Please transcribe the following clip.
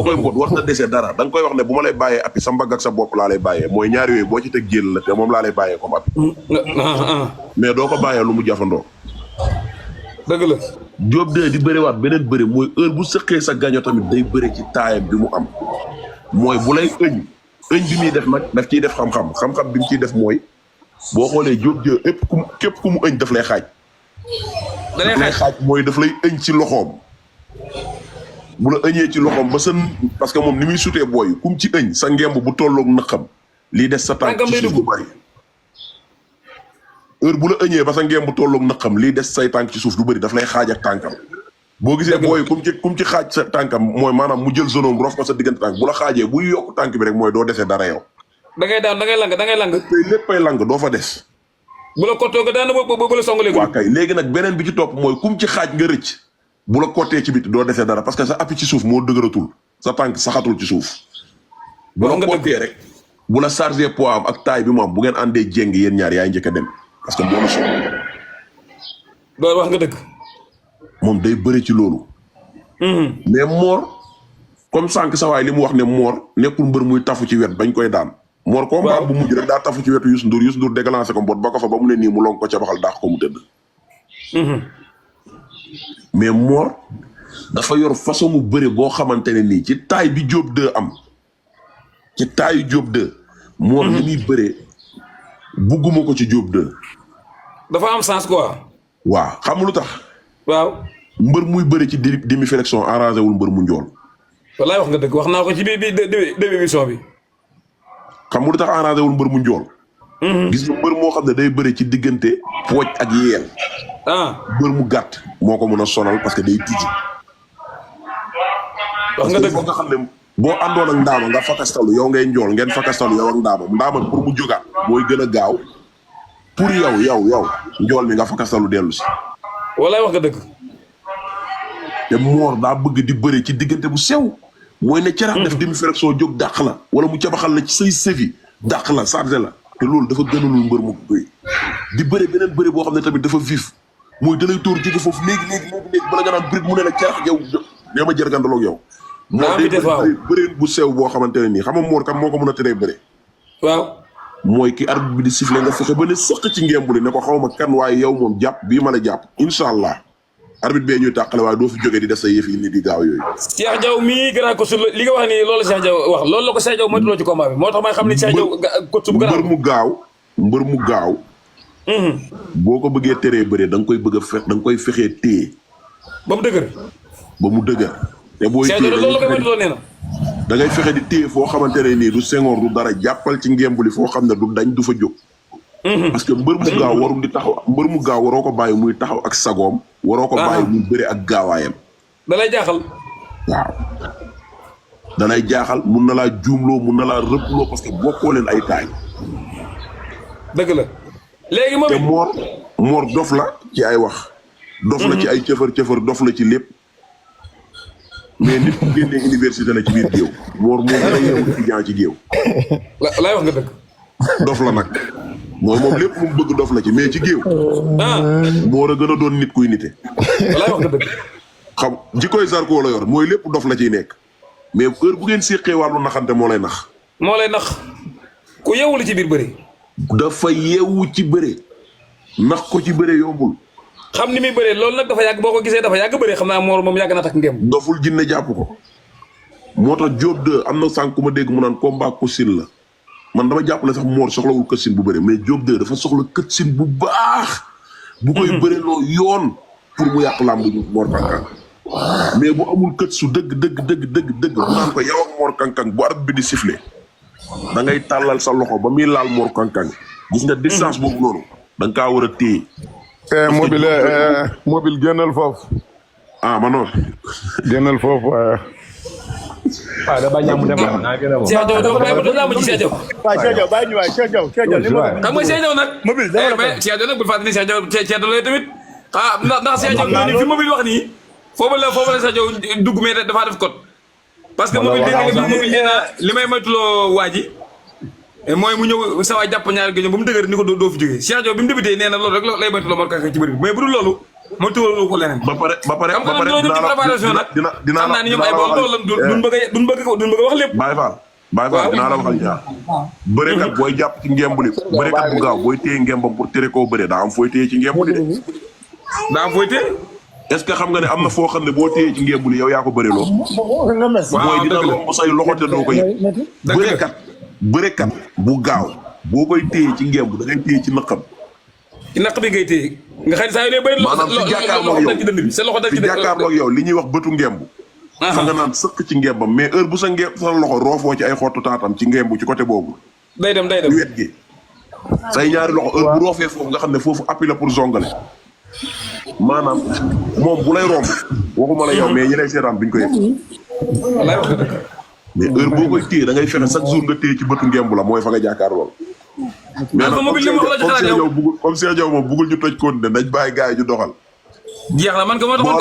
koy mbot war na dese dara da nga koy wax ne bu ma lay bàyyee appi sa mbagg ak sa bopp laa lay bàyyee mooy ñaar yooyu boo ci teg jël la te moom laa lay bàyyee comme appi mais doo ko bàyyee lu mu jafandoo dëgg la Diop de di bëriwaat beneen bëri mooy heure bu sëqee sa gaño tamit day bëri ci taayam bi mu am mooy bu lay ëñ bi muy def nag daf ciy def xam-xam bi mu ciy def mooy boo xoolee Diop de képp ku mu ëñ daf lay xaaj da lay xaaj mooy daf lay ëñ ci loxoom bu la ëñee ci loxoom ba sa parce que moom ni muy sutee booy kum ci ëñ sa ngemb bu tolloog nëqam lii des sa tànk ci suuf du bëri heure bu la ëñee ba sa ngemb bu tolloog nëqam lii des say tànk ci suuf du bëri daf lay xaaj ak tànkam boo gisee booy kum ci xaaj sa tànkam mooy maanaam mu jël zonoom rof ko sa diggante tànk bu la xaajee buy yokk tànk bi rek mooy doo desee dara yow da ngay daan da ngay lang tey léppay lang doo fa des bu la kottoo nga daan ba la song léegi waa kay léegi nag beneen bi ci topp mooy kum ci xaaj nga rëcc bu la kottee ci biti doo desee dara parce que sa appi ci suuf moo dëgëratul sa tànk saxatul ci suuf bu la kottee rek bu la chargé poids am ak taille bi mu am bu ngeen àndee jéng yéen ñaar yaay njëkk a dem parce que moo la so loolu wax nga dëgg moom day bëri ci loolu mais Mor comme sànq sa waay li mu wax ne Mor nekkul mbër muy tafu ci wet bañ koy daan Mor combat bu mujj rek daa tafu ci wetu Youssou Ndour déclenché ko mbot ba ko fa ba mu ne nii mu long ko ca baxal daax ko mu tëdd mais Mor dafa yor façon mu bëre boo xamante ne nii ci taay bi Diop 2 am ci taayu Diop 2 Mor li muy bëree bugguma ko ci Diop 2 dafa am sens quoi waaw xam lu tax waaw mbër muy bëre ci demi flexion arrangé wul mbër mu njool wallaay wax nga dëgg wax naa ko ci début émission bi xam nga lu tax arrangé wul mbër mu njool gis nga mbër moo xam ne day bëre ci diggante pooj ak yeel mbër mu gàtt moo ko mën a sonal parce que day tijji wax nga dëgg nga xam ne boo àndoon ak ndaama nga fakastalu yow ngay njool ngeen fakastalu yow ak ndaama pour mu jógaat mooy gën a gaaw pour yow njool mi nga fakastalu dellu si wallaay wax nga dëgg te Mor daa bëgg di bëre ci diggante bu sew mooy ne carax def demi flexion jóg dàq la wala mu cabaxal la ci say sëfi dàq la chargé la te loolu dafa gënalul mbër mu bëri di bëre beneen bëre boo xam ne tamit dafa vif mooy dalay tóor jóge foofu léegi bala nga naan bërit mu ne la carax yow nee ma jërgandaloog yow Mor day bëreen bu sew boo xamante ne nii xam nga Mor kam moo ko mën a teree bëre waaw mooy ki arbitre bi di siffler nga fexe ba ne sëq ci ngembuli ne ko xaw ma kan waaye yow moom jàpp bii ma la jàpp incha allah arbitre bee ñuy tàqale waaye doo fi jógee di def sa yëf yi ni di gaaw yooyu Cheikh Diaw mii grand coach li nga wax nii loolu Cheikh Diaw wax loolu la ko Cheikh Diaw moytuloo ci combat bi moo tax may xam ni Cheikh Diaw coach bu grand mbër mu gaaw boo ko bëggee teree bëree da nga koy bëgg a da nga koy fexee téye ba mu dëgër te booy Cheikh Diaw loolu la koy moytuloo nee na da ngay fexe di téye foo xamante ne nii du sengoor du dara jàppal ci ngembuli foo xam ne du dañ du fa jóg parce que mbër mu gaaw warul di taxaw mbër mu gaaw waroo ko bàyyi muy taxaw ak sagoom waroo ko bàyyi muy bëre ak gaawaayam da lay jaaxal waaw da lay jaaxal mun na laa juumloo mun na laa rëbbloo parce que bokkoo leen ay taay dëgg la léegi moom te Mor dof la ci ay wax dof la ci ay cëfër dof la ci lépp mais nit ku génnee université la ci biir géew Mor moo gën a yeewu étudiant ci géew lay wax nga dëgg dof la nag moom lépp mu bëgg dof la ci mais ci géew moo war a gën a doon nit kuy nite lay wax nga dëgg xam jikkoy Zarko la yor mooy lépp dof la ciy nekk mais heure bu ngeen séqee wàllu naxante moo lay nax ku yeewu la ci biir bëri dafa yeewu ci bëre nax ko ci bëre yombul xam ni muy bëree loolu nag dafa yàgg boo ko gisee dafa yàgg bëree xam naa Mor moom yàgg na takk ngem doful jinne jàpp ko moo tax Diop 2 am na sànq ku ma dégg mu naan combat coaching la man dama jàpp ne sax Mor soxlawul coaching bu bëre mais Diop 2 dafa soxla coaching bu baax bu koy bëre loo yoon pour mu yàq làmb ju Mor Kankang mais bu amul kët su dëgg bu naan ko yow ak Mor Kankang bu arbitre bi di siffler da ngay tàllal sa loxo ba muy laal Mor Kankang gis nga distance boobu noonu da nga kaa war a téye mobile génnal foofu ma noonu génnal foofu waaw da bañ a mu dem naa gën a moom. Cheikh Diaw doo ko bàyyi ba doon naa ma ci Cheikh Diaw. waaw Cheikh Diaw bàyyi ñu waay Cheikh Diaw Cheikh Diaw li ma xam nga Cheikh Diaw nag. mobile dama la ko Cheikh Diaw nag bul fàttali Cheikh Diaw Cheikh Diaw tamit ndax Cheikh Diaw fi mobile wax nii foofu la Cheikh Diaw dugg mais dafaa def code. parce que mobile dégg nga mobile nee na li may moytuloo waa ji mooy mu ñëw sa waay jàpp ñaari gëñëm ba mu dëgër ni ko doo fi jógee Cheikh Diaw bi mu débuté nee na loolu rek lay moytuloo Mor Kankang ci bëri bi mais bu dul loolu ma tuwaloo ko leneen. ba pare xam nga loolu ci préparation nag. dinaa xam naa ni ñoom ay bool tool duñ bëgg a wax lépp. Baye Fall dinaa la waxal ñaar. bërekat booy jàpp ci ngembuli. bërekat bu gaaw booy téye ngembam pour tere koo bëree daa am fooy téye ci ngembuli de. daa am fooy téye. est-ce que xam nga ne am na foo xam ne boo téye ci ngembuli yow yaa ko bëree loo. waaw dina romb say loxo te doo ko yëg. bërekat bu gaaw boo koy téye ci ngemb da ngay téye ci naqam. ci naq bi ngay téye nga xëy saa yu ne bëri. maanaam fi jàkkaarloog yow li ñuy wax bëtu ngemb. fa nga naan sëq ci ngembam mais heure bu sa loxo roofoo ci ay xottu taatam ci ngemb ci côté boobu. day dem wet gi. say ñaari loxo heure bu roofee foofu nga xam ne foofu appui la pour zongale. maanaam moom bu lay romb waxuma la yow mais ñi lay seetaan duñ ko yëg. mais heure boo koy téye da ngay fexe chaque jour nga téye ci bëtu ngemb la mooy fa nga jàkkaarlool. mais nag comme Cheikh Diaw moom bëggul ñu toj koon ne nañ bàyyi gars yi ñu doxal. jeex na man ko moo taxoon